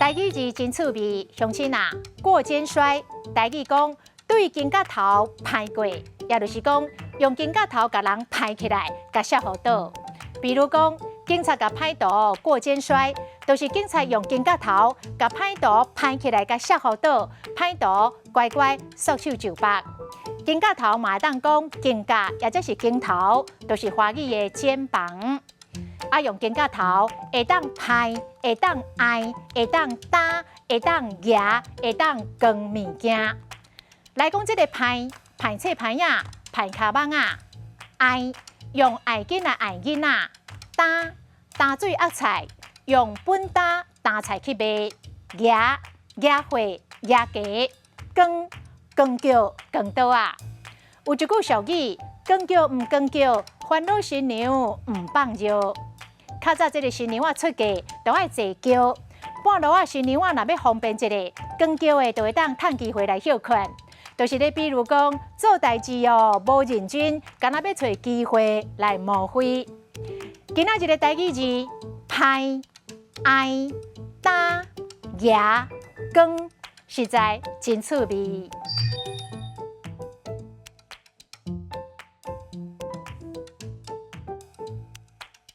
台語字真趣味，鄉親啊，過肩摔，台語講對肩胛頭拍過，也就是講用肩胛頭共人拍起來，共摔予倒。比如講，警察共歹徒過肩摔，就是警察用肩胛頭共歹徒拍起來，共摔予倒，歹徒乖乖束手就縛。肩胛頭嘛會當講肩胛，抑者是肩頭，就是華語的肩膀。啊，用肩胛頭會當拍，會當按，會當打，會當夯，會當扛物件。來講這个拍，拍冊牌仔，拍跤蠓仔，按用按筋來按囡仔，擔擔水壓菜，用畚擔擔菜去賣，夯夯貨夯雞，扛扛轎扛刀仔。有一句俗語，扛轎毋扛轎，煩惱新娘毋放尿。較早這个新娘仔出嫁，都愛坐轎。半路仔新娘仔若欲方便一下，扛轎的就會當趁機會來歇睏。就是咧，比如講做代誌哦，無認真，敢若欲揣機會來摸灰。今仔日的台語字，拍、按、擔、夯、扛，實在真趣味。